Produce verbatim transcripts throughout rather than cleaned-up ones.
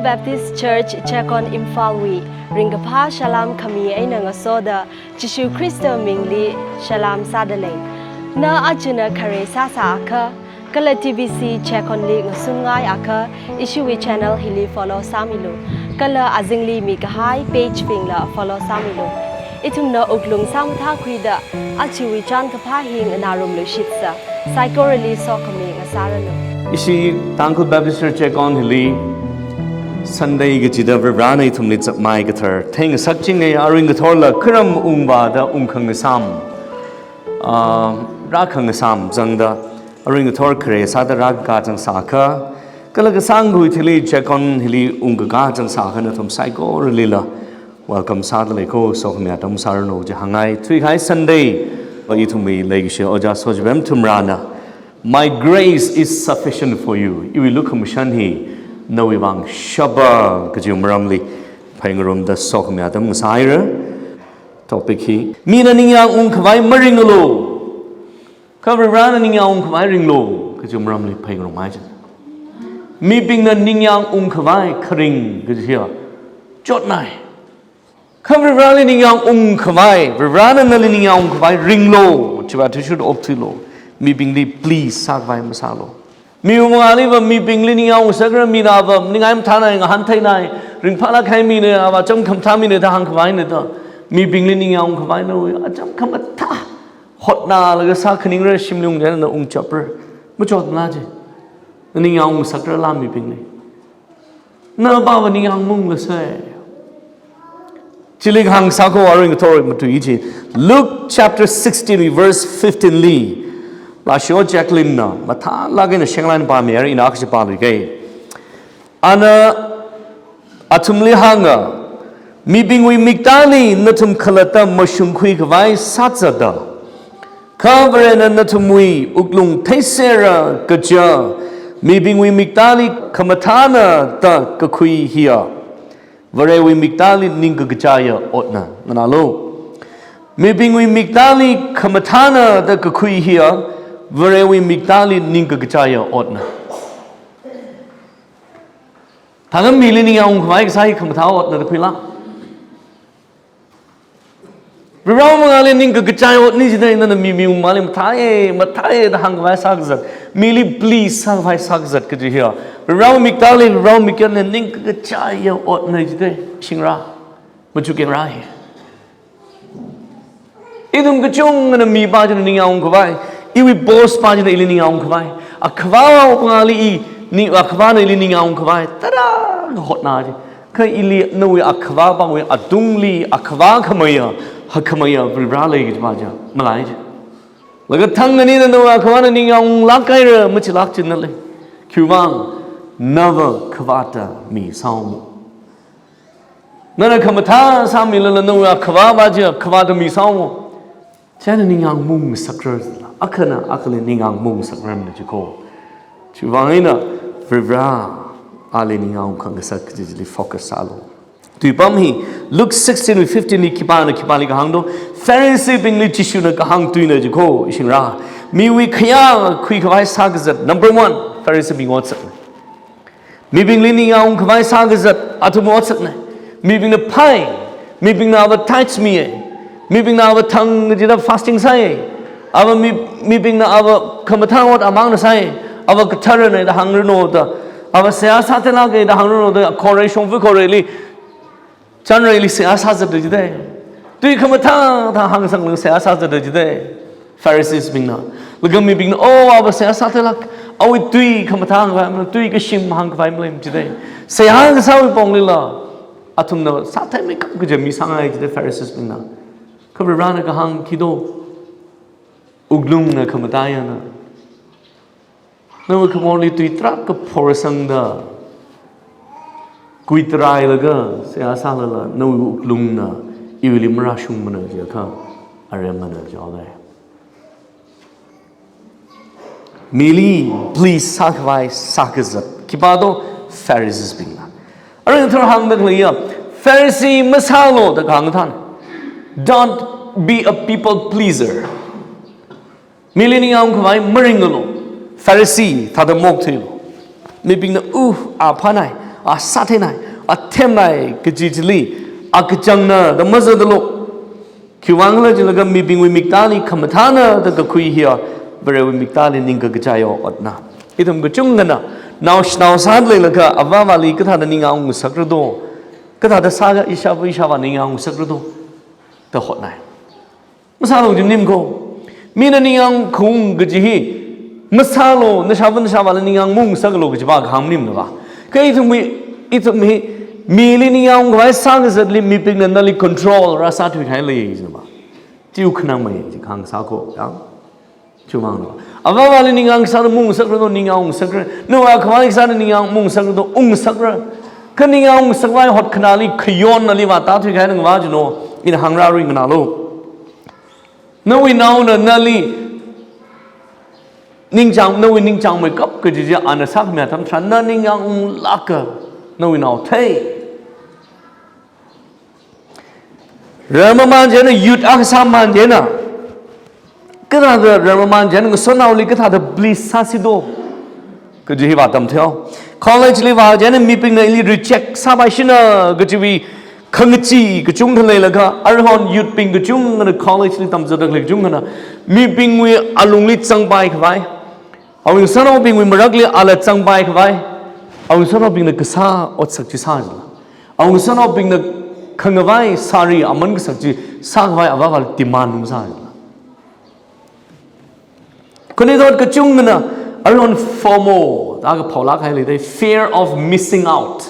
Baptist Church Checkon Imphalwui ringkaphā salām khami eina ngasoda Jishu Khrista mingli salām sādalei. Na aja na khare sāsā akha, kala T B C Checkonli ngasungngai akha, ishiwui channel hili follow sāmilu. Kala azingli mikahai page bingla follow sāmilu. Ithumna wuklung sāmathākhuida ajawui chānkaphā hi nganārumlu shitsa. Saikorali sokhami ngasāranu. Ishi Tangkhul Baptist Church Checkon hili Sunday kachida Varivarana ithumli chapmai kathar theingasakchinga. Aruingathorla kharam ungvāda ungkhangasām, ah, rākhangasām zangda aruingathor khare sāda rākakā zangsā akha, kala kasāngkhui thili Checkon hili ungkakā zangsā akha nathum saikoralila welcome sādalei ko, sokhami atam sāranu chi hāngngai. Thuikahai Sunday, ithumwui leikashi Ojā Sochibem Thumrana, "My grace is sufficient for you." Iwui lukhamashan hi nawui vang shaba kaji maramli pheingarumda sokhami atam ngasāhaira. Topic hi, mina ningyāng ungkhavai maringalu, kha Varivarana ningyāng ungkhavai ringlu kaji maramli pheingarumhai china. Mibingna ningyāng ungkhavai kharing kaji hiya chotnai. Kha Varivarali ningyāng ungkhavai, Varivarana nali ningyāng ungkhavai ringlu, chiva athishurda okthuilu. Mibingli please sākhavai masālu. Miwui mangāliva mibingli ningyāng ungngasakra, mina va ningai mathānai, ngahān theinai, ringphālāk kahai mina, ava acham khamathā mina da hāngkhavaina da. Mibingli ningyāng ungkhavai nawui acham khamathā hotnalaga sākhaningra, shimli ungda na ungchapra. Machotmala chi. Na ningyāng ungngasakrala mibingli. Na pava ningyāng maunglasai. Chili kahāng sāko, aruingathor matui chi. Luke chapter sixteen, verse fifteen li, Lashiyo Jacqueline na mathālāk eina shenglai pāmira, ina akha chi pāluike. Ana athumli hānga, "Mibingwui miktāli nathum khalatta mashungkhui khavai sāzata, kha Varena nathumwui wuklung theisera kaja, mibingwui miktāli khamathāna da kakhui hiya Varewui miktāli ningkakachaiya otna." Nganālu. "Mibingwui miktāli khamathāna da kakhui hiya Varewui miktāli ningkakachaiya otna." Thāda mili ningyāng ungkhavai kasā hi khamathā otna da khuila? Varivarawui mangāli ningkakachai otna jida, nana mi, miwui mangāli mathāya, mathāya da hāngkhavai sākazat, mili please sākhavai sākazat kaji hiya Varivarawui miktāli, Varivarawui miktāli ningkakachaiya otna jida, shingra, machukengra hi. Ithum kachungana mipā china ningyāng ungkhavai, iwui boss pā china ili ningyāng ungkhavai, akhavāwui mangāli i, ni, akhavāna ili ningyāng ungkhavai, tarākha hotna chi. Kha ili nawui akhavāpāwui atungli akhavā khameiya, hakhameiya Varivara lei kaji pā chi malai chi. Laga thang ani na nawui akhavāna ningyāng unglāk haira, machilāk chi nali. Khiwuivang, nava khavāta mi sāhaomo. Nana khamathā sāmilala nawui akhavāpā chi khavāta mi sāhaomo. China ningyāng maungngasakra, akhana akhali ningyāng maungngasakra na jiko. Chiwuivang eina Varivarali ningyāng ungkhangasak kaji chili focus sālu. Tuipam hi, Luke sixteen wui fifteen li khipāna khipāli kahāng do, Phariseebingli Jishuna kahāng tuina jiko, ishingra. Miwui khayā khuikhavai sākazat, number one, Phariseebing otsak. Mibingli ningyāng ungkhavai sākazat athum otsakna. Mibingna phai, mibingna ava tithes miya, mibingna ava thang jida fasting sāya, ava mi, mibingna ava khamathā ot amangna sāya, ava katharana da hāngranu da, ava seihā sātheilāka da hāngranu da, khorei shongfa khoreili, chanreili seihā sāzatda jida. Tui khamathā thā hāngsanglaga seihā sāzatda jida Phariseesbingna. Laga mibingna, "Oh, ava seihā sātheilāk, awui tui khamathā hāngkhavai, tui kashim hāngkhavai malei," jida. Seihā kasāwui ponglila athumna sātheimeikap kaja mi sāngai jida Phariseesbingna. Kha Varivarana kahāng khi do, wuklungna khamathāya na. Nawui khamorli tui tarākha phorasangda, kuitarailaga seihā sālala, nawui wuklungna iwuili marāshungmana jiakha, aremmana jihaolei. Mili please sākhavai sākazat. Khipā do? Phariseesbingna. Aruingathor hāngda khaleiya, Pharisee masālu da kahāng thān. Don't be a people pleaser. Mili ningyāng ungkhavai maringalu. Pharisee thāda maokthuilu. Mibingna, "Uh, a phānai, A sātheinai, a themnai kaji chili, a kachangna da mazatdalo. Khiwuivang khala jilaga mibingwui miktāli khamathāna da kakhui hiya, Varewui miktāli ningkakachai otna. Ithum kachungkhana, nao shanao sāda leilaga, avāvali kathāda ningyāng ungngasakra do. Kathāda sāga ishāva ishāvā ningyāng ungngasakra do. Da hotnai. Masālo kaji maning ko. Mina ningyāng khaung kaji hi. Masālo, nashāva nashāvāla ningyāng maungngasaklo kaji va kahāng maningmana va. Kha ithumwui, ithum hi, mili ningyāng khavai sākazatli mibingna nali control rāsāthuikahai lei jina va. Chiwui khanangmei ji kahāng sāko, ya. Chiwuivanglo. Avāvali ningyāng sāda maungngasakra do, ningyāng ungngasakra. Nawui akhavali sāda ningyāng maungngasakra do, ungngasakra. Kha ningyāng ungngasakvai hotkhanāli khayon nali vātāthuikahai nang va jino. Ina hāngrarui nganālo. Nawui naona nali ningchāng, nawui ningchāngmeikap kaji chi ana sākhami atam tharan na ningyāng unglāka, nawui nao thei. Rarmamān china youth akha sāmān china. Kathāda rarmamān china ngasotnaoli kathāda please sāsi do. Kaji hi vātamthuihaowa. College li vā china mibingna ili reject sāpaishina kajiwui khangachee kachungkha leilaga, aruihon youth bing kachungkhana college li tamzatda khalei kachungkhana, mibingwui alungli zangpai khavai, awui ngasotnaobingwui marakli ala zangpai khavai, awui ngasotnaobingna kasā otsak chi sā jila. Awui ngasotnaobingna khangavai sari aman kasak chi sākhavai avāvali demand masā jila. Khanuithot kachungkhana, aruihon FOMO da kaphaolāk kahai lei dai, fear of missing out.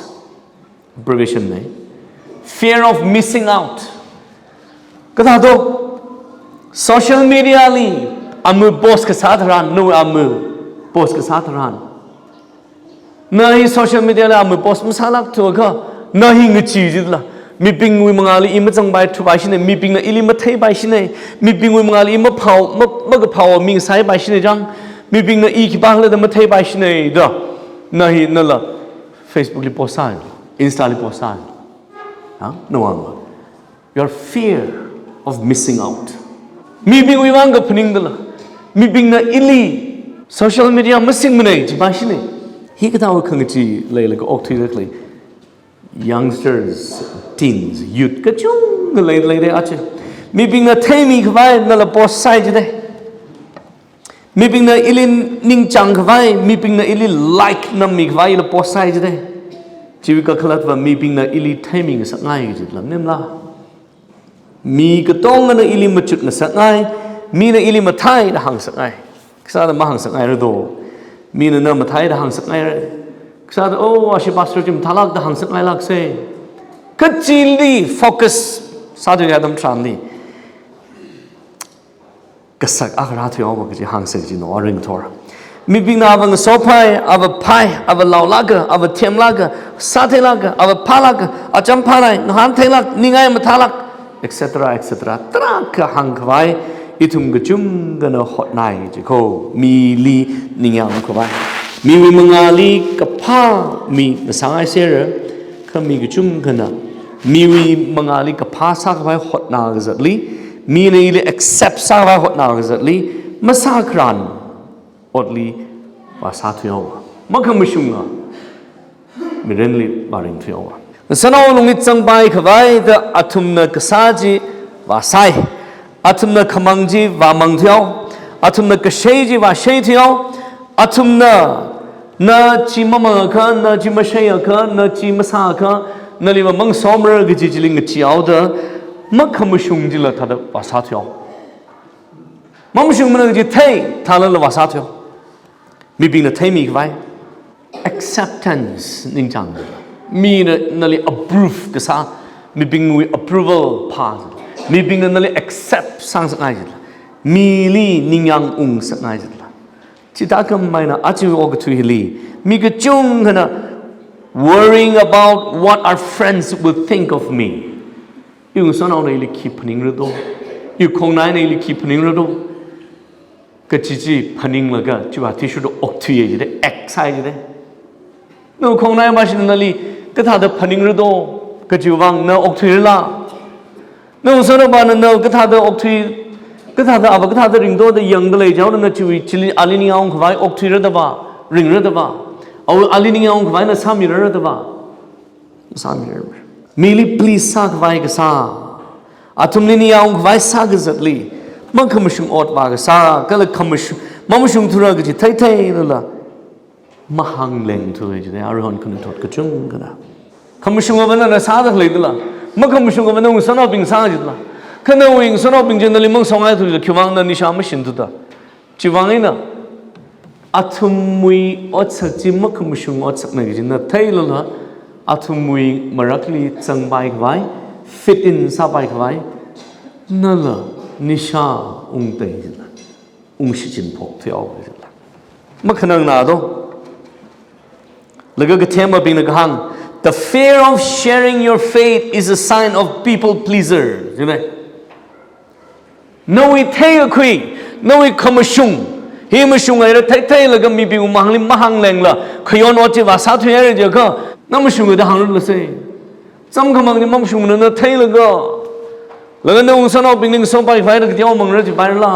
Abbreviation nei. Fear of missing out. Kathā do, social media li ama post kasā tharan, nawui ama post kasā tharan, na hi social media li ama post masālākthuakha, na hi ngachee jila. Mibingwui mangāli i mazangpaithupaishina, mibingna ili matheipaishina, mibingwui mangāli i maphao, ma, makaphao mi ngasaipaishina chang, mibingna i khipākhala da matheipaishina da, na hi nala Facebook li post sā, Insta li post sā. Ha? Nawui vang. Your fear of missing out. Mibingwui vang kaphaningdala, mibingna ili social media masingmana jipaishina. Hikathāwui khangachee leilaga okthuida khalei youngsters, teens, youth kachungkha lei, lei dai achi. Mibingna theimi khavai nala post sāi jidai. Mibingna ili ningchāng khavai, mibingna ili like nammi khavai ila post sāi jidai. Chiwui kakhalatva mibingna ili theimi ngasakngai kaji lam nimla. Mi katongana ili machut ngasakngai, mina ili mathāi da hāngsakngai. Kasāda mahāngsakngaira do. Mina na mathāi da hāngsakngaira. Kasāda, oh, ashi pastor chi mathālāk da hāngsakngailāksa. Kachili focus sāthuikahai atam tharanli kasak akha rāthuihaowa kaji hāngsa kaji nawui ringthor. Mibingna ava ngasopai, ava phai, ava laolāka, ava themlāka, sātheilāka, ava phālāka, acham phānai, ngahān theilāk, ningai mathālāk, et cetera, et cetera. Tarākha hāng khavai, ithum kachungkhana hotnai jiko, mili ningyāng khavai. Miwui mangāli kaphā mi ngasāngai sera, kha mi kachungkhana miwui mangāli kaphā sākhavai hotna kazatli, mina ili accept sākhavai hotna kazatli, masākharan otli vāsāthuihaowa. Makhamashunga mirinli vāringthuihaowa. Ngasotnao lungli zangpai khavai da athumna kasā chi vāsai. Athumna khamang chi vāmangthuihao. Athumna kashei chi vāsheithuihao. Athumna na chi mamangakha, na chi masheiakha, na chi masāakha, naliva mangasomara kaji chili ngacheehaoda, makhamashung chila thāda vāsāthuihao. Mamashungmana kaji theithalala vāsāthuihao. Mibingna theimi khavai. Acceptance ningchāng. Mina nali approve kasā, mibingwui approval phā. Mibingna nali accept sāngasakngai jila. Mili ningyāng ungngasakngai jila. Chithākhameina achiwui okathui hili, mi kachungkhana worrying about what our friends will think of me. Iwui ngasotnaona ili khi phaningra do. Iwui khongnaina ili khi phaningra do. Kachi chi phaninglaga, chiwui athishurda okthuiya jidai, act sāi jidai. Nawui khongnaipāshina nali kathāda phaningra do, kachiwui vang na okthuirala? Nawui ngasotnaopāna na kathāda okthui, kathāda ava kathāda ringdo da yangda lei jihaoda na chiwui chili ali ningyāng khavai okthuira da va, ringra da va? Awui ali ningyāng khavai na sāmira da va? Sāmi. Mili please sākhavai kasā, athumli ningyāng ungkhavai sākazatli, makhamashung ot vākasā, kala khamashung, mamashungthura kaji theitheilala mahānglengthu jida, aruihon khanuithot kachungkhana. Khamashungava nana sāda khaleidala, makhamashungava nawui ngasotnaobing sā jidala. Kha nawui ngasotnaobing chi nali mangasongaithu jida, khiwuivang na nisha mashinthuda. Chiwuivang eina, athumwui otsak chi makhamashung otsakna kaji na theilala, athumwui marakli zangpaikhavai, fit in sāpaikhavai, nala nisha ungtei jida, ungshichinphok thuihaowa jida. Makhanangna do. Laga kathemabingna kahāng, "The fear of sharing your faith is a sign of people pleaser." Jida. Nawui theikakhui, nawui khamashung, hi mashunghaira theitheilaga mibingwui mangli mahānglengla, khayon ot chi vāsāthuihaira jiakha, na mashunga da hāngrumlasa. Chāmkhamang chi mamashungmana na theilaga, laga nawui ngasotnaobingli ngasopaikhavai da kateomangra jipairala.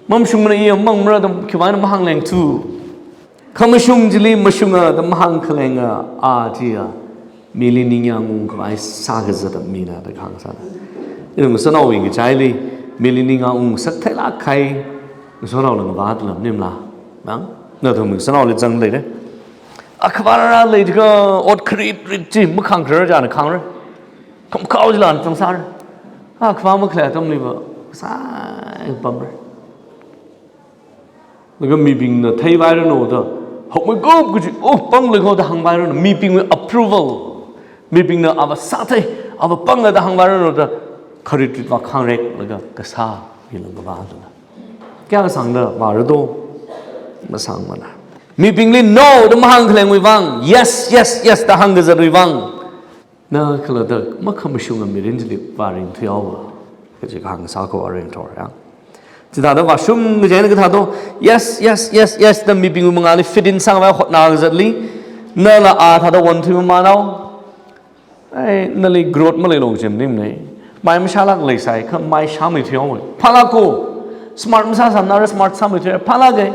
Mamashungmana iya mangamara da khiwuivang eina mahānglengthu. Khamashung chili mashunga da mahāngkhalenga a chiya, mili ningyāng ungkhavai sākazata mina da kahāng sāna. Ina ngasotnaobing kachaili, mili ningyāng ungsak theilāk kahai, ngasotnaola ngavātla maningmala. Nang, nathum ngasotnaoli zangda leira. Akhava rāra lei jiakha ot kharit rit chi makhāngkharar china khāngra. Khamkhao chila ana zangsāra. Akhava makhalei atamliva, sāpamra. Laga mibingna theipairanu da, hokmei kup kaji, oh, pānglei ko da hāngpairanu, mibingwui approval, mibingna ava sāthei, ava pānga da hāngpairanu da, kharit rit vākhāngrek laga kasā, hila ngavātuna. Kayākha sāngda vāra do, masāngmana. Mibingli no da mahāngkhalengwui vang, yes, yes, yes da hāngkazatwui vang, na khalatta makhamashunga mirin chili vāringthuihaowa kaji kahāng sāko aring thor ya. Chithāda vāshung kaji eina kathā do, yes, yes, yes, yes da mibingwui mangāli fit in sākhavai hotnakazatli, nala a thāda onthui mamānao. Ai, nali growth maleilu kaji maningmana. Mai mashālāk leisai, kha mai shāmeithuihaowa. Phālāka. Smart masāsāmana, ara smart sāmeithuihaira, phālāka.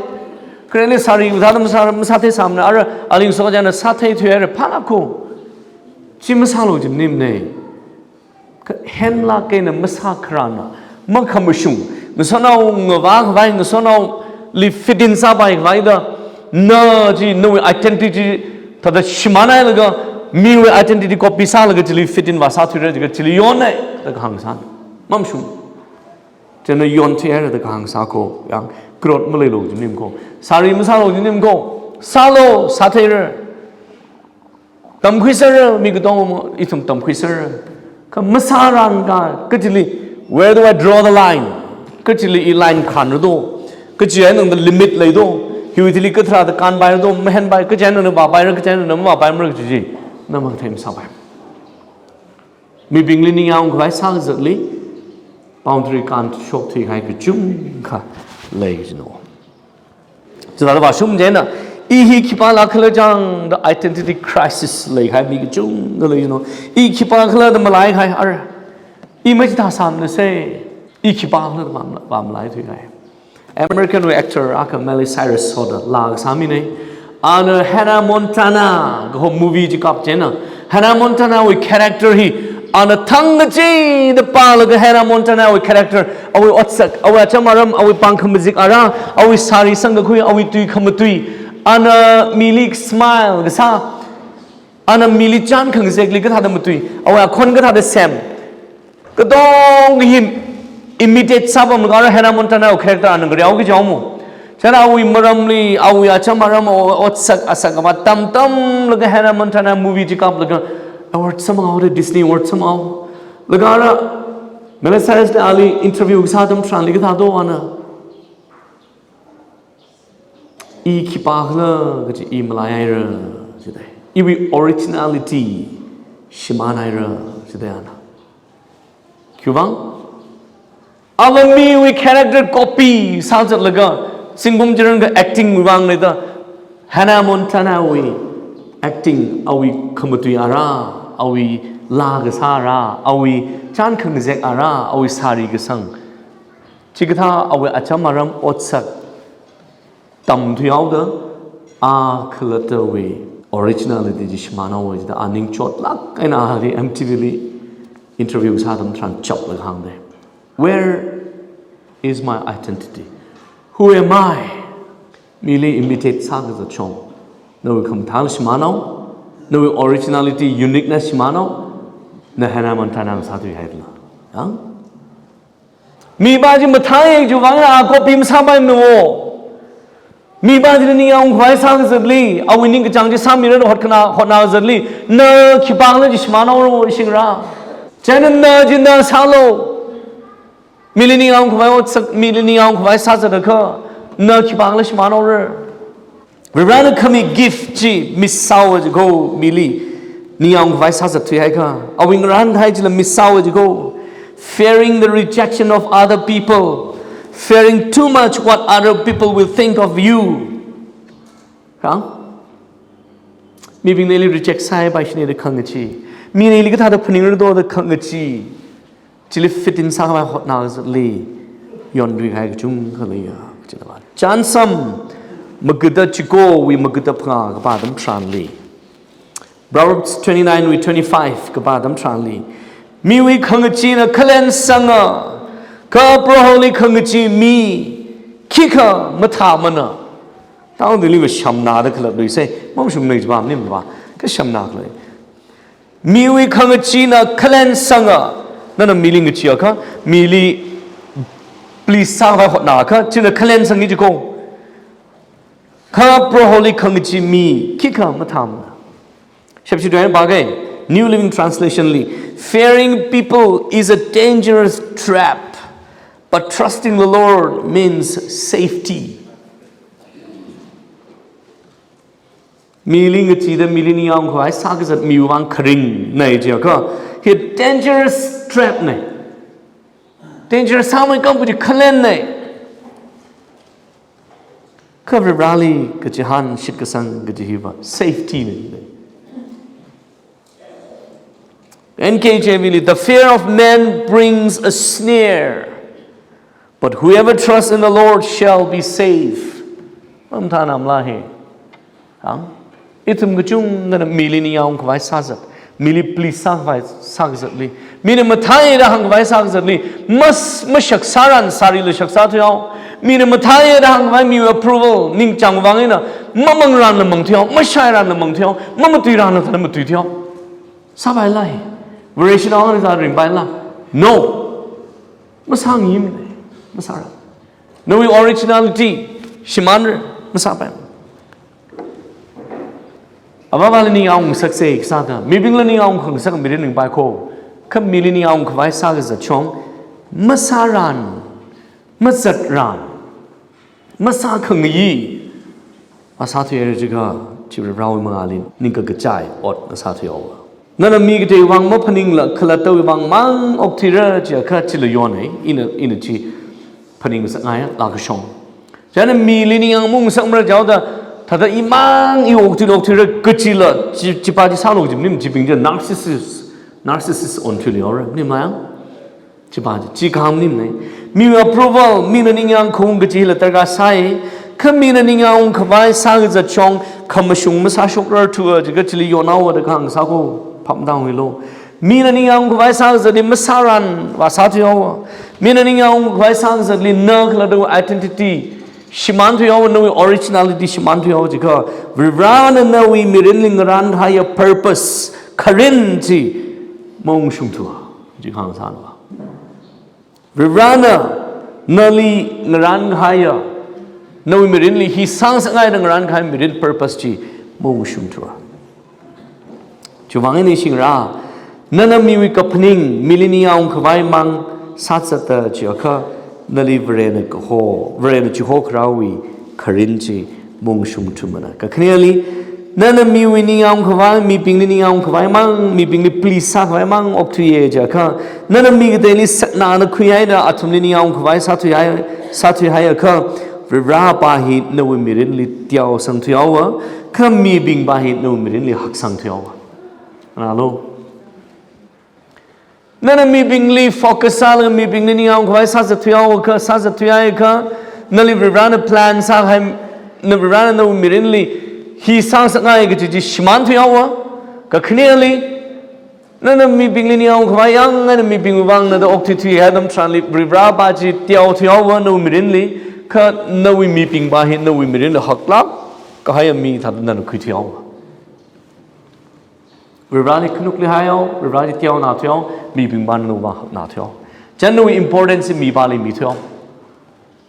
Khareli sari thāda masā, masātheisāmana, ara ali ngasokachāna sātheithuihaira, phālāka. Chi masālu kaji maningmana. Kha henlāk eina masā kharāna, makhamashung, ngasotnao ngavākhavai, ngasotnaoli fit in sāpaikhavai da, na chi nawui identity thāda shimānhailaga, miwui identity copy sālaga chili fit in vāsāthuira jiakha chili yonna da kahāng sāna. Mamashung. China yonthuihaira da kahāng sāko, yang growth maleilu kaji maningmako. Sari masālu kaji maningmako. Sālu, sātheira. Tamkhuisera, mi katonga ithum tamkhuisera. Kha masāranga, kachili, where do I draw the line? Kachili i line khanra do. Kachi eina limit lei do. Hiwui thili katharāda kānpaira do, mahenpai, kachi eina vāpaira, kachi eina mavāpaimara kaji chi. Na matheisāpai. Mibingli ningyāng ungkhavai sākazatli, boundary kānshokthui kahai kachungkha lei jino. Chithāda vāshung chieina, i hi khipālākhala chang da identity crisis leikahai mi kachungkha lei jino. I khipākhala da malaikahai ara. I machithā sāmanasa, i khipākhala da vāmala-, vāmalaithuikahai. American wui actor akha Miley Cyrus hoda laa kasā mina. Ana Hannah Montana kaho movie chi kap chieina, Hannah Montana wui character hi ana thang kachida pālaga Hannah Montana wui character, awui otsak, awui acham aram, awui pāng khamazik ara, awui sari sangkakhui, awui tui khamatui, ana mili smile kasā, ana mili chān khangazekli kathāda matui, awui akhon kathāda sem, katonga hi imitate sāpamlaga ara Hannah Montana wui character ana ngareoki jaomo. Chieina awui maramli, awui acham aram, awui otsak asak ava tamtamlaga Hannah Montana movie chi kaplaga award samhaoda, Disney award samhao. Laga ara Miley Cyrus na ali interview kasā atam tharanli kathā do ana. I khipākhala kaji i malaihaira jidai. Iwui originality shimānhaira jidai ana. Khiwuivang? Ava miwui character copy sāzatlaga, zingkum chiranga acting wui vang leida, Hannah Montana wui acting awui khamatui ara, awui laa kasā ara, awui chān khangazek ara, awui sari kasang. Chikathā awui acham aram otsak tamthuihaoda, a khalattawui Originality chi shimānhaowa jida, a ning chotlāk eina ali M T V li interview sā atam tharan chaplaga hāngda. Where is my identity? Who am I? Mili imitate sākazat chong, nawui khamathāla shimānhao, nawui originality, uniqueness shimānhao, na hānna manthana sāthuihaidala. Yang? Mipā chi mathāi chiwui vang a copy masāpaimana. Mipā china ningyāng ungkhavai sākazatli, awui ningkachāng chi sāmira hotkhana, hotnakazatli, na khipākhala chi shimānhaora shingra. Chieina na chi na sālu. Mili ningyāng ungkhavai otsak, mili ningyāng ungkhavai sāzat akha, na khipākhala shimānhaora. Varivarana khami gift chi miss sāhaowa jiko, mili ningyāng ungkhavai sāzat thuihaiakha. Awui ngarānhai chila miss sāhaowa jiko. Fearing the rejection of other people, fearing too much what other people will think of you. Kha? Mibingna ili reject sāhaipaishina da khangachee. Mina ili kathāda phaningra do da khangachee. Chili fit in sākhavai hotnakazatli yonrikahai kachungkha leiya, kachila ba. Chānsam magada chikowui magada phangā kapā atam tharanli, Proverbs twenty-nine wui twenty-five kapā atam tharanli, miwui khangacheena khalen sanga, kha Proholi khangachee mi khikha mathāmana. Tangdili va shamna da khalatluisei, mamashungna jiba maning ba, kha shamna khalei. Miwui khangacheena khalen sanga, nana mili ngacheeakha, mili please sākhavai hotnakha, china khalen sanga jiko. Kha Proholi khangachee mi khikha mathāmana. Shepshi duyan bage, New Living Translation li, "Fearing people is a dangerous trap, but trusting the Lord means safety." Mili ngacheeda mili ningyāng ungkhavai sākazat miwui vang kharingnei jiakha, hi dangerous trap nei. Dangerous sāmeikap kaji khalengnei. Kha Varivarali kachihān shitkasang kaji hiva safety nei. N K J V li, "The fear of man brings a snare, but whoever trusts in the Lord shall be safe." Mathānamla hi. Ang? Ithum kachungkhana mili ningyāng ungkhavai sāzat, mili please sākhavai sākazatli, mina mathāi da hāngkhavai sākazatli, mas, mashaksaran sārila shaksathuihao. Mina mathāi da hāngkhavai miwui approval, ningchāng vang eina, mamangranla mangthuihao, mashairanla mangthuihao, mamatuiranla thāda matuithuihao. Sāpailei. Vareshi dong ni sāringpaila. No. Masāngaimana. Masāra. Nawui originality shimānra, masāpai. Avāvali ningyāng ungsaksa kasāda, mibingla ningyāng ungkhangasak mirin ringpai ko. Kha mili ningyāng ungkhavai sākazat chong, masāran, mazatran, masākhangayi, masāthuihaira jiakha, chi Varivarawui mangāli ningkakachai ot masāthuihaowa. Nana mi kateiwui vang maphaningla, khalattawui vang mang okthuira jiakha chila yonnei, ina, ina chi phaningsakngaiya, lākashong. Chieina mili ningyāng maungsakmara jihaoda, thāda imang i okthuila okthuira kachila, chi, chipa chi sālu kaji maning, chibing chi narcissist, narcissist onthuihaora, maning mayang? Chipa chi, chi kahāng maningmana. Miwui approval, mina ningyāng khaung kajila darkar sai. Kha mina ningyāng ungkhavai sākazat chong, khamashung masāshokrarthua jiakha chili yonhaowa da kahāng sāko, phaptā hailu. Mina ningyāng ungkhavai sākazatli masāran vāsāthuihao. Mina ningyāng ungkhavai sākazatli na khalattawui identity shimānthuihao, nawui originality shimānthuihao jiakha, Varivarana nawui mirinli ngarānkahaiya purpose, kharin chi maungshungthua, ji kahāng sāna. Varivarana nali ngarānkahaiya, nawui mirinli hi sāngasakngaida ngarānkahai mirin purpose chi maungshungthura. Chiwui vang eina shingra, nana miwui kaphaning, mili ningyāng ungkhavai mang sāzata jiakha, nali Varena kaho, Varena chihokharāwui kharin chi maungshungthumana. Kakhaneli, nana miwui ningyāng ungkhavai, mibingli ningyāng ungkhavai mang, mibingli please sākhavai mang okthuiya jiakha, nana mi kateili saknāna khuihaida athumli ningyāng ungkhavai sāthuihai, sāthuihaiakha, Varivarapa hi nawui mirinli teosangthuihaowa, kha mibingpa hi nawui mirinli haksangthuihaowa. Nalo. Nana mibingli focus sālaga mibingli ningyāng ungkhavai sāzatthuihaoakha, sāzatthuihaiakha, nali Varivarana plan sāhai, na Varivarana nawui mirinli Hi sāngasakngai kaji chi shimānthuihaowa, kakhaneli, nana mibingli ningyāng khavai yāng, nana mibingwui vang nada okthuithui atam tharanli Varivarā pa chi teothuihaowa nawui mirinli, kha nawui mibing pa hi nawui mirinli haklāk kahaiya mi thāda nana khuithuihaowa. Varivarāli khanukli haihao, Varivarāli teonāthuihao, mibing pa nawui vang haknāthuihao. Chieina nawui importance hi mi pali mithuihao.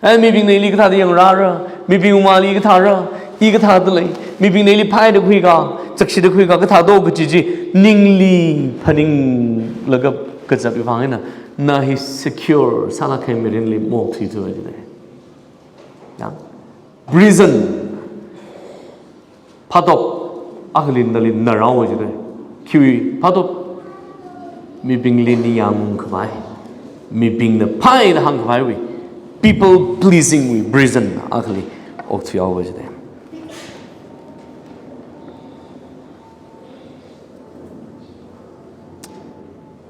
Ai, mibingna ili kathāda yangrāra, mibingwui mangāli kathāra, i kathāda lei, mibingna ili phaida khuika, chakshida khuika, kathāda kaji chi ningli phaninglaga kazat vang eina, na hi secure sālāk kahai mirinli maokthuithuihaowa jidalei. Yang, prison. Phatop, akhali nali narao jidalei. Khiwui phatop, mibingli ningyāng khavai, mibingna phaida hāng khavaiwui, people pleasing wui prison akhali okthuihaowa jidalei.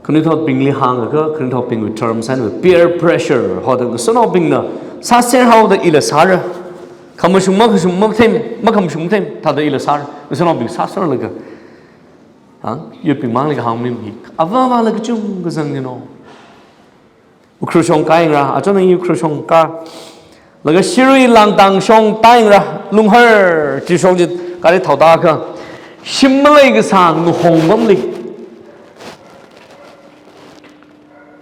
Khanuithotbingli hāngakha, khanuithotbingwui terms and peer pressure, hoda ngasotnaobingna sāser haoda ila sāra. Khamashung makhamashung mathei, makhamashung mathei, thāda ila sāra. Ngasotnaobing sāserlaga. Ha? Youthbing mangli kahāng maning hi. Ava avāla kachungkha zangyāng no. Ukhrul shong kāyangra, achon hi Ukhrul shong kā. Laga Shirui Langtang shong tāyangra, Lunghar chi shong chi gari thaoda kha. Shim malei kasā ngahong pamli.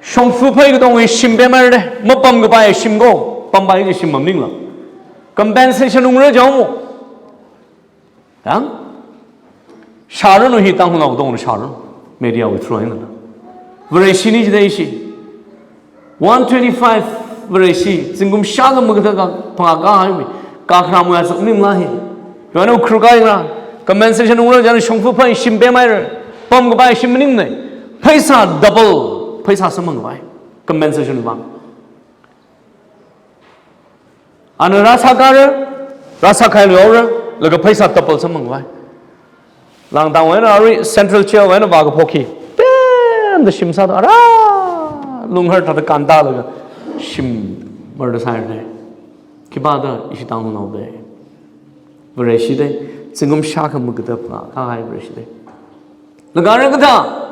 Shongfa phei katonga shim pemhaira, mapam kapai shim ko, pampai chi shim maningla. Compensation ungra jao mo. Yang? Shāranu hi Tangkhulnao katonga shāranu. Media wui through eina. Vareshi ni jidalei ishi. One twenty-five Vareshi. Zingkum shākha makathā phangā kahai mi. Kakharam wui azak nimla hi. Yāna Ukhrul kāyangra. Compensation ungra jao shongfa phei shim pemhaira. Pam kapai shim maningnei. Pheisā double. Pheisā samphang kapai. Compensation vang. Ana rāsākara, rāsākhailuihaora, laga pheisā double samphang khavai. Langtang wui eina arui Central Jail wui eina vākaphok hi. Pemda shim sāda, ara, Lunghar thāda kānda laga shim murder sāhaira. Khipāda ishi Tangkhulnao dei. Vareshi dei, zingkum shākha makathā phangā kahai Vareshi dei. Laga rākathā,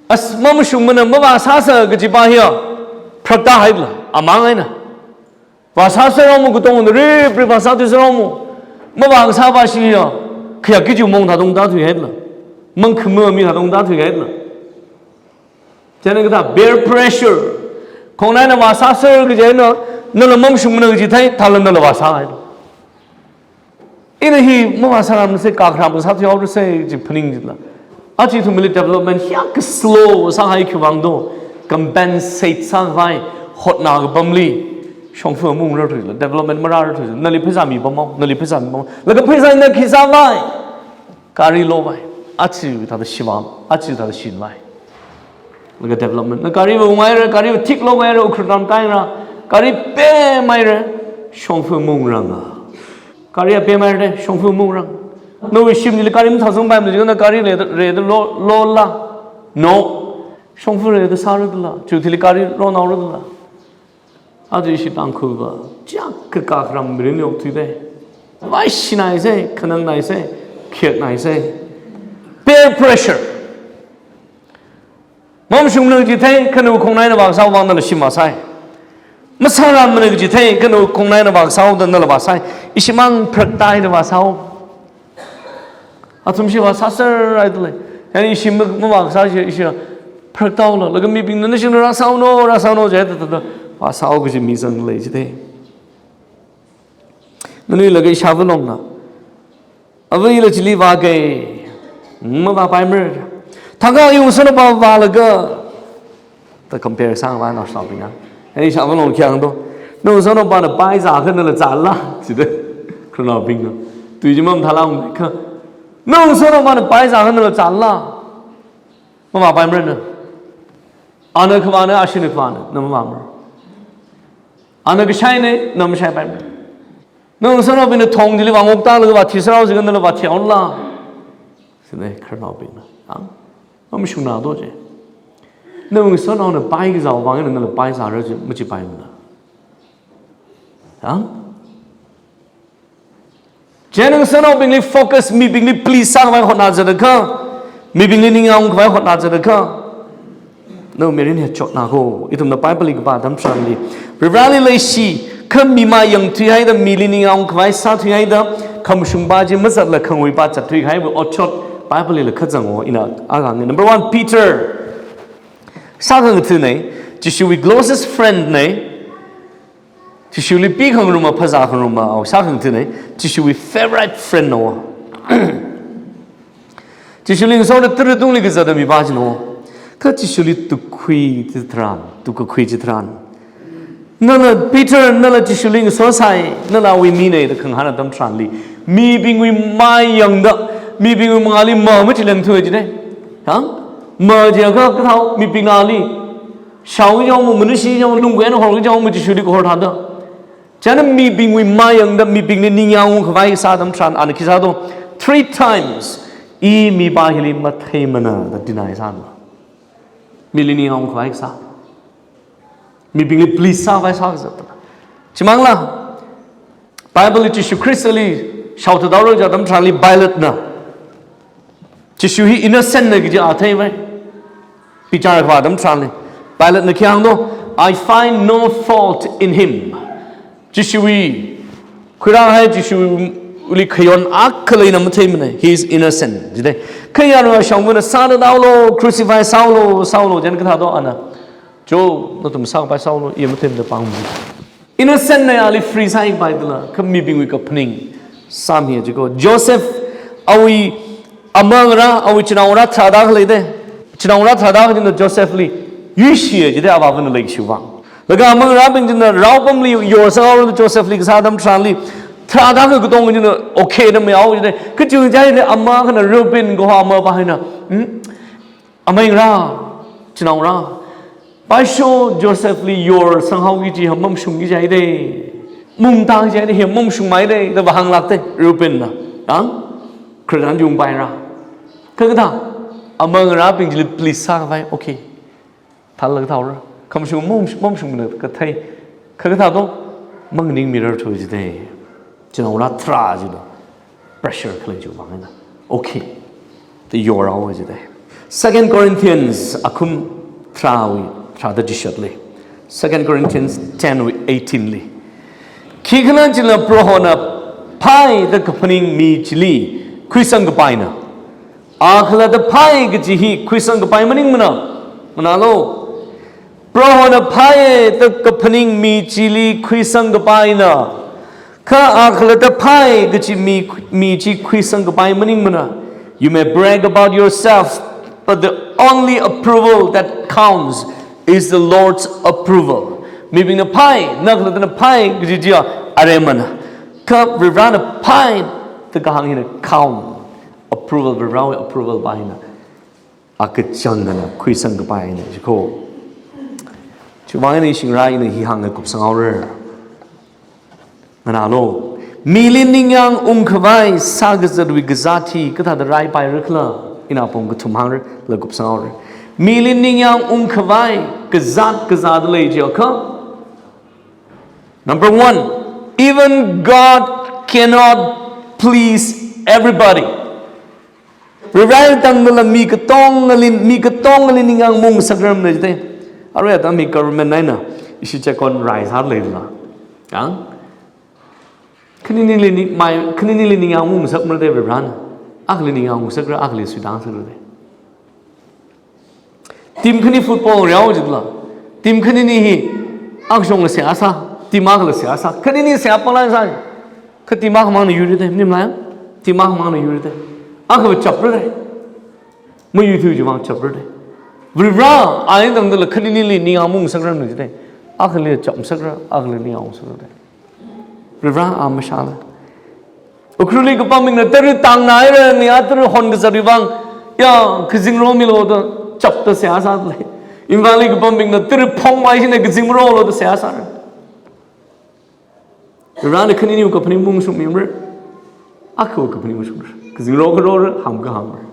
as mamashungmana mavāsāsa kajipa hiya, pharaktāhaila, amang eina. Vāsāserrao mo katongana riprip vāsāthuiserrao mo. Mavākasāpa shiya, khayākki chi mong thāda ungtā thuihaila. Mangkhama mi thāda ungtā thuihaila. Chieina kathā peer pressure. Khongnaina vāsāser kaji eina, nala mamashungmana kaji thei, thāla nala vāsāhaila. Ina hi mavāsārarmasa, kakharam sāthuihaorasa chi phaning jila. Aja ithumli development hiyākha slow sāhai khiwui vang do, compensate sākhavai, hotnā kapamli, shongfa maungrarthuila, development marārarthuila, nali pheisā mipamhao, nali pheisā mipamhao, laga pheisā eina khi sāvai, gari lovai, aja thāda shivā, aja thāda shinvai. Laga development. Na gari va unghaira, gari va thik lohaira, Ukhrul ram kāyangra, gari pemhaira, shongfa maungranga. Gari a pemhaira, shongfa maungranga. Nawui shimli gari mathāzangpaimana jiakha na gari rida, rida lo, lola. No. Shongfa rida sāra dala, chiwui thili gari lonaora dala. Aja ishi Tangkhul va, chiyākha kakharam mirin yokthuidei. Vaishinaisa, khanangnaisa, khayāknaisa. Peer pressure. Mamashungmana kaji thei, kha nawui khongnaina vākasāwui vang nala shim vāsai. Masārarmana kaji thei, kha nawui khongnaina vākasāhaoda nala vāsai. Ishimang pharaktāhaida vāsāhao. Athumshi vāsāserhaidalei. Yāna ishi ma, mavākasā ishi, ishi pharaktāhaola. Laga mibingna nashina rāsāhaono, rāsāhaono jida thāda vāsāhao kaji mi zanglei jidalei. Nganui laga ishāvā longna, avā ila chili vākei, mavāpaimara. Thākha iwui ngasotnaopa vālaga, da compare sāngva nao shinaobingna. Ei, ishāvā long khi hāng do. Nawui ngasotnaopana pai zākha nala zāla, jida. Khararnaobingna. Tui chi mamathāla ungkha. Nawui ngasotnaopana pai zākha nala zāla. Mavāpaimara na. Ana khavāna, ashina khavāna, na mavāmara. Ana kashaina, na mashaipaimara. Nawui ngasotnaobingna thong chili vāngoktālaga vāthiserrao jiakha nala vāthihaola. Sine khararnaobingna. Ang? Mamashungna do je. Nawui ngasotnaona pai kazāwui vang eina nala pai zāra ji, machipaimana. Ang? Chieina ngasotnaobingli focus, mibingli please sākhavai hotnazat akha, mibingli ningyāng ungkhavai hotnazat akha, nawui mirin hi chotnako. Ithumna Bible li kapā atam tharanli, Varivarali leishi, kha mi mayangthuihaida, mili ningyāng ungkhavai sāthuihaida, khamashungpa chi mazatla khanguipa zatthuikahaiwui otshot Bible lila kazango. Ina akha hānga, number one, Peter. Sākhangatha̱nei, Jishuwui closest friend nei, Jishuli pikhangaruma, phazā khangaruma, awui sākhangatha̱nei, Jishuwui favorite friend nawa. Jishuli ngasona tara tungli kazata mipa chinawa. Kha Jishuli tukkhui chitharan, tukkakhui chitharan, nala Peter, nala Jishuli ngasosai, nala awui minei da khangahān atam tharanli, mibingwui mayangda, mibingwui mangāli ma machilengthuwa jidei. Hang? Ma jiakha kathāo, mibingna ali shaoki jong ma, manushi jong, lungkui eina horki jong ma, Jishuli kahor thāda. Chieina mibingwui mayangda, mibingli ningyāng ungkhavai sā atam tharan ana khi sādo? Three times, I mipa hili matheimana da deny sāna. Mili ningyāng ungkhavai sā, mibingli please sākhavai sā kazat. Chimangla, Bible li Jishu Khristali shaothathaora kaji atam tharanli Pilatena Jishu hi innocent na kaji a theivai. Bichar khavā atam tharanli, Pilatena khi hāngdo? "I find no fault in him." Jishuwui, khuirāhai Jishuwuili khayon akha leina matheimana. "He is innocent," jidei. Kha yarui ashongmana, "Sāthathaolu, crucify sāolu, sāolu," chieina kathādo ana? "Jo, nathum sākapai sāolu, I matheimana," pāngmi. Innocent na ali free sākapai dala, kha mibingwui kaphaning sāmi jiko. Joseph, awui amangarā, awui chinaongarā tharāda khalei dei. Chinaongarā tharāda khalei china Josephli yuishi jidei, avāvana leishiwui vang. Laga amangarābing china raopamli yorsanghaora Josephli kasā atam tharanli, tharāda kha katong china okay da mayao jidei. Kachungkha jidei, ama akhana Reuben kaho amapa hina, hmm? Amaingarā, chinaongarā, paisho Josephli yorsanghaoki kaji hi mamashungki jidei. Mungtang jidei, hi mamashungmei dei, da vāhānglāk dei Reubenna. Ang? Khritan jung paira. Kha kathā, amangarābing chili please sākhavai, okay. Thālāk thaora. Khamashung mamashung, mamashungmana kathei. Kha kathādo? Maningmirarthu jidei. Chinaongarā tharā jido. Pressure khalei chiwui vang eina. Okay. Da yorhao jidei. Second Corinthians akhum tharāwui, tharāda chishatli. Second Corinthians ten wui eighteen li. Khikhalajila Prohona phāi da kaphaning mi chili khuisangkapaina. A khalatta phāi kaji hi khuisangkapai maningmana. Nganālu. Prohona phāi da kaphaning mi chili khuisangkapaina. Kha a khalatta phāi kaji mi, mi chi khuisangkapai maningmana. You may brag about yourself, but the only approval that counts is the Lord's approval. Mibingna phāi, na khalattana phāi kaji chiya aremana. Kha Varivarana phāi da kahāng hina count. Approval, Varivarawui approval pa hina akachang eina khuisangkapaina jiko. Chiwui vang eina shingra ina hi hāngda kupsanghaora. Nganālu. Mili ningyāng ungkhavai sākazatwui kazāt hi kathāda raipaira khala, ina apong kathum hāngra, kala kupsanghaora. Mili ningyāng ungkhavai kazāt kazāda lei jiakha, number one, even God cannot please everybody. Varivarali tangdala mi katongali, mi katongali ningyāng maungngasakramana jidei. Arui atam hi government eina ishi chekon rai sāda leidala. Ang? Khaninili ni, mai, khaninili ningyāng maungngasakmara dei Varivarana. Akhali ningyāng maungngasakra, akhali suitāngasakra dei. Team khani football rao jidala. Team khanini hi akashongla seihā sā, team akhali seihā sā. Khanini seihā pangla sā. Kha team akhamangna yuira dei, maningmala? Team akhamangna yuira dei. Akhava chapra dei. Mayuithui chiwui vang chapra dei. Varivara, ali tangdala khaninili ningyāng maungngasakramana jidei. Akhali chapngasakra, akhali ningyāng maungngasakra dei. Varivara a mashāla. Ukhrulli kapambingna tara tāngnaira, nia tara hon kazatwui vang, ya, kazing maromilu da chapda seihā sāda lei. Imphalli kapambingna tara phongmai shina kazing marolu da seihā sāra. Varivarana khaniniwui kaphaning maungshungmimara. Akhawui kaphaning maungshungmara. Kazing maro kharora, hāng kahāngmara.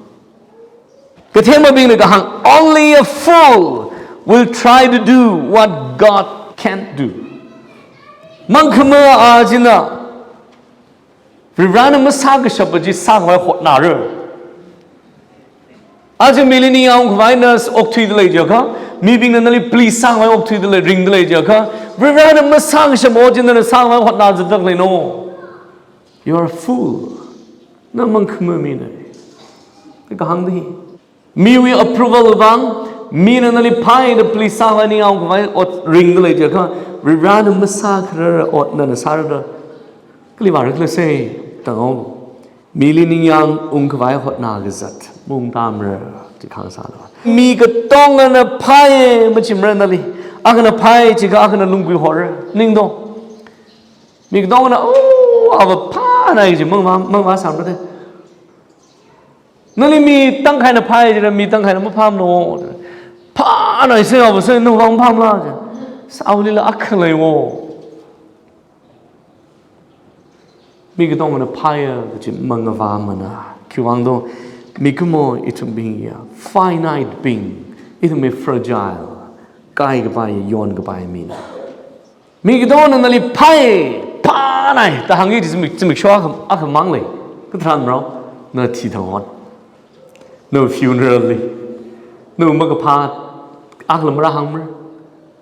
Kathemabingna kahāng, "Only a fool will try to do what God can't do." Mangkhama a china Varivarana masākashapa chi sākhavai hotnara. Aja mili ningyāng ungkhavai na okthuidalei jiakha, mibingna nali please sākhavai okthuidalei, ringdalei jiakha, Varivarana masākashapa ot chi nana sākhavai hotnazatdaleina. You are a fool. Na mangkhama mina. Kahāng da hi. Miwui approval vang, mina nali phāda please sākhavai ningyāng ungkhavai ot ringdalei jiakha, Varivarana masākharar ot nana sāra da. Kali vāra kala sei, tangau. Mili ningyāng ungkhavai hotnakazat maungtamra, chi khāngsāna. Mi katongana phāya machimra nali. Akhana phāya jiakha akhana lunggui hora. Ningdo. Mi katongana, oh, ava phānai chi mang mang mang samra de. Nali mi tangkhaina phāya jira, mi tangkhaina maphāmana. Phānai sei, ava sei, navang phāmala chi. Sāulila akha leiwo. Mi katongana phāya kachi mangavāmana. Khiwuivang do, mikumo ithumbing ya, finite being, ithumwui fragile, kaikapai, yonkapai mina. Mi katongana nali phāya, phānai, da hāngki chi zimik, zimiksho akha, akhamang lei. Katharan marao, na thi thang hon. Nawui funeral li. Nawui makaphā, akhala marāhāngmara.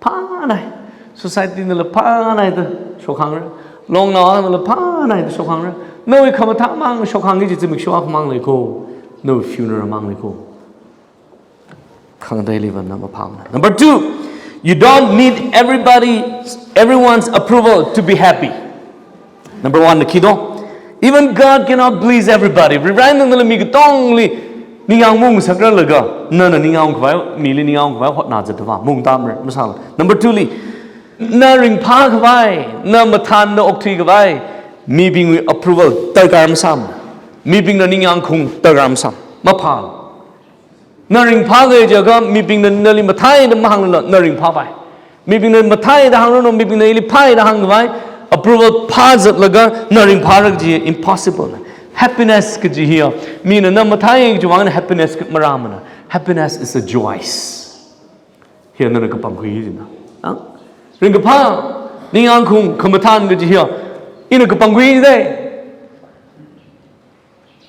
Phānai. Society nala phānai da shokhāngra. Longnao nala phānai da shokhāngra. Nawui khamathā mang shokhāngki chi zimiksho akhamang lei ko. Nawui funeral mang lei ko. Khangateili vāna maphāmana. Number two, you don't need everybody, everyone's approval to be happy. Number one na khi do. Even God cannot please everybody. Varivarana nala mi katongli ningyāng maungsakrarlaga, nana ningyāng ungkhavai, mili ningyāng ungkhavai hotnazatva maungtamra, masāla. Number two li, na ringphākhavai, na mathānda okthuikhavai, mibingwui approval darkar masāmana. Mibingna ningyāng khaung darkar masāmana. Maphā. Na ringphākahai jiakha, mibingna nali mathāida mahānglala, na ringphāpai. Mibingna mathāida hāngranu, mibingna ili phāida hāngkhavai, approval phāzatlaga, na ringphāra kaji impossible. Happiness kaji hiya, mina na mathāya kajiwui vang happiness marāmana. Happiness is a choice. Hiya nana kapangkhui jina. Ah? Ringkaphā, ningyāng khaung, khamathān kaji hiya, ina kapangkhui jidei.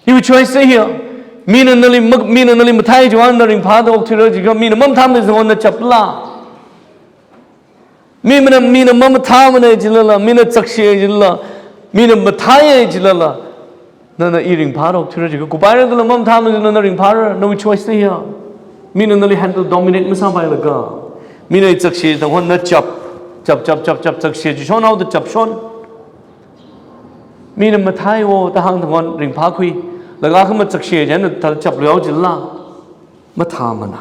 Iwui choice da hiya. Mina nali mak-, mina nali mathāya jiwui vang na ringphāda okthuira jiakha, mina mamathāmana jilala na chapla. Mina, mina mamathāmana jilala, mina chakshi jilala, mina mathāya jilala, nana i ringphāda okthuira jiakha, kuphaira dala mamathāmana jilala na ringphāra, nawui choice da hiya. Mina nali handle, dominate masāpailaga. Mina i chakshi thang hon na chap, chap, chap, chap, chap, chakshi chi shon haoda chap shon. Mina mathāiwo da hāng thang hon ringphākhui. Laga kha machakshi chieina thāda chapluihao jilala. Mathāmana.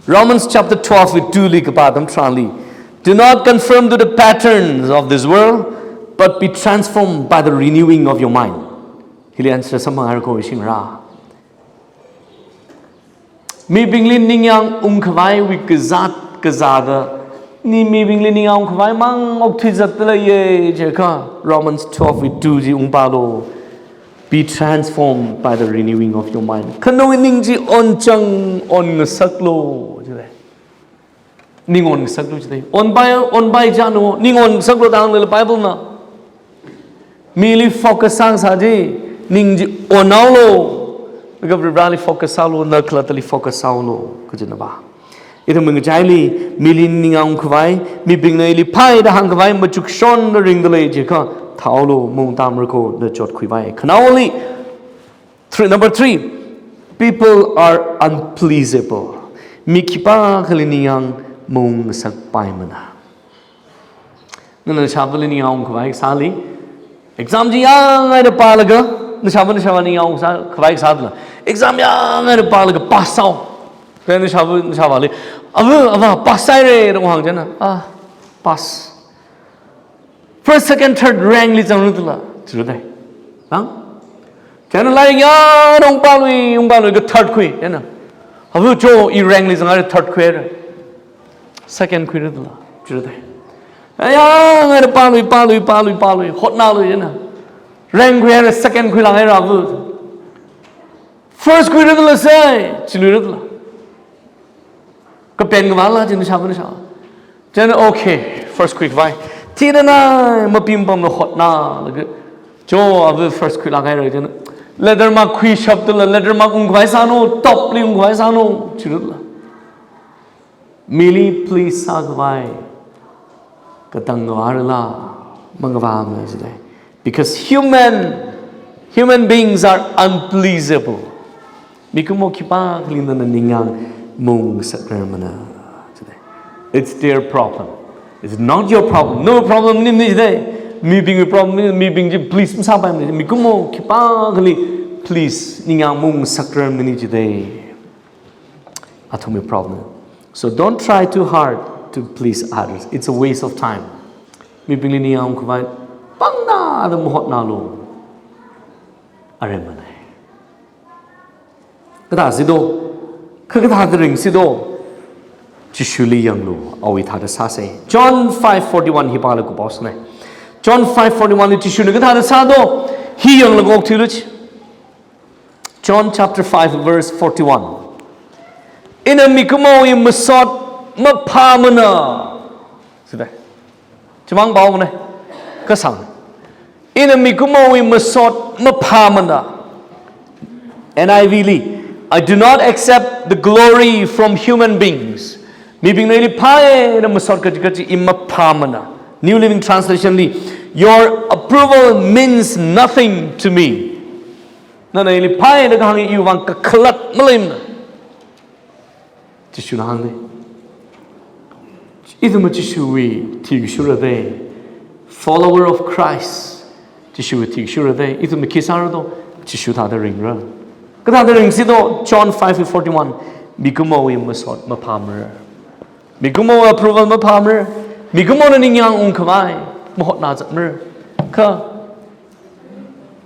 Romans chapter twelve wui two li kapā atam tharanli, "Do not conform to the patterns of this world, but be transformed by the renewing of your mind." Hili answer samphang haira ko ishingra. Mibingli ningyāng ungkhavaiwui kazāt kazāda, ni mibingli ningyāng ungkhavai mang okthuizatda leiya jiakha, Romans twelve wui two chi ungpālu. "Be transformed by the renewing of your mind." Kha nawui ning chi onchang onngasaklu, jilei. Ning onngasaklu jidei. Onpai, onpai chanu, ning onngasaklu da hānglala Bible na. Mili focus sāngasā chi, ning chi onhaolu. Laga Varivarali focus sālu, na khalattali focus sālu, kajina ba. Ithum ngachaili, mili ningyāng ungkhavai, mibingna ili phāya da hāngkhavai machukshonda ringda lei jiakha, thāolu, maungtamra ko, na chotkhuivai. Khanaoli, three, number three, people are unpleasable. Mi khipākhali ningyāng maungngasakpaimana. Nana nashāvali ningyāng ungkhavai kasāli, exam chi yāngngaida pālaga, nashāva nashāvā ningyāng ungkhavai kasā dala, exam yāngngaida pālaga pass sāo. Kha nashāva nashāvāli, "Ava, ava, pass sāhaira," da hāng chieina, "Ah, pass." First, second, third rank li zangra dala, chira dei. Hāng? Chieina lairik yāng ungpālui, ungpālui kha third khui, chieina. "Ava cho, i rank li zanghaira, third khuihaira." Second khuira dala, chira dei. Yāngngaida pālui, pālui, pālui, pālui, hotnālui, chieina. Rank khuihaira, second khuilānghaira, ava. First khuira dala sei, chiluira dala. Kapen kavāla, chieina nashāva nashāvā. Chieina, okay, first khuikhavai. Tinanai mapim pamla hotnalaga, cho ava first khuilāk haira china. Letter mark khuishaptala, letter mark ungkhavai sāno, top li ungkhavai sāno, chirutla. Mili please sākhavai katang ngavārala, mangavāmana jidai. Because human, human beings are unpleasable. Mikumo khipākhali nana ningyāng maungsakrarmana jidai. It's their problem. It's not your problem. No problem ni ni jidai. Mibingwui problem ni, mibing chi please masāpaimana. Mikumo khipākhali please ningyāng maungsakrarmana jidai. Athumwui problem. So don't try too hard to please others. It's a waste of time. Mibingli ningyāng ungkhavai pangda da mahotnalu. Aremanai. Kathā sido, kha kathāda ringsido, Jishuli yanglu, awui thāda sāsei. John five forty-one hi pālaga pao sānei. John five forty-one li Jishuna kathāda sādo, hi yanglaga okthuilu chi. John chapter five verse forty-one. Ina mikumowui masot maphāmana. Sida. Chimang paomana. Kasang. Ina mikumowui masot maphāmana. N I V li, "I do not accept the glory from human beings." Mibingna ili phāya da masot kachikachi i maphāmana. New Living Translation li, "Your approval means nothing to me." Nana ili phāya da kahāng iwui vang kakhalat maleimana. Jishuna hāngnei. Ithum Jishuwui thikashura dei. Follower of Christ. Jishuwui thikashura dei. Ithum khi sāra do, Jishu thāda ringra. Kathāda ringsido, John five forty-one. Mikumowui masot maphāmara. Mikumowui approval maphāmara. Mikumona ningyāng ungkhavai mahotna zatmara. Kha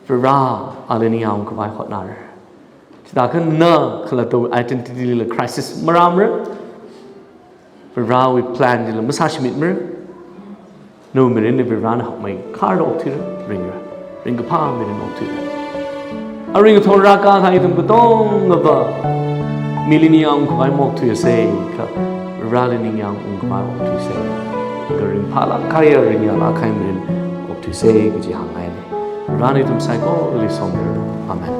Vare ali ningyāng ungkhavai hotnara. Chithākha na khalattawui identity lila crisis marāmara. Varewui plan lila masāshimitmara. Nawui mirinli Varena hakmeikhar okthuira, ringra. Ringkaphā mirin okthuira. Aring athor rākahai ithum katongava mili ningyāng ungkhavai maokthuisei, kha Vareli ningyāng ungkhavai okthuisei. Kha ringphālāk kahai, ringyālāk kahai mirin okthuisei kaji hāngngainei. Varena ithum saikorali somira. Amen.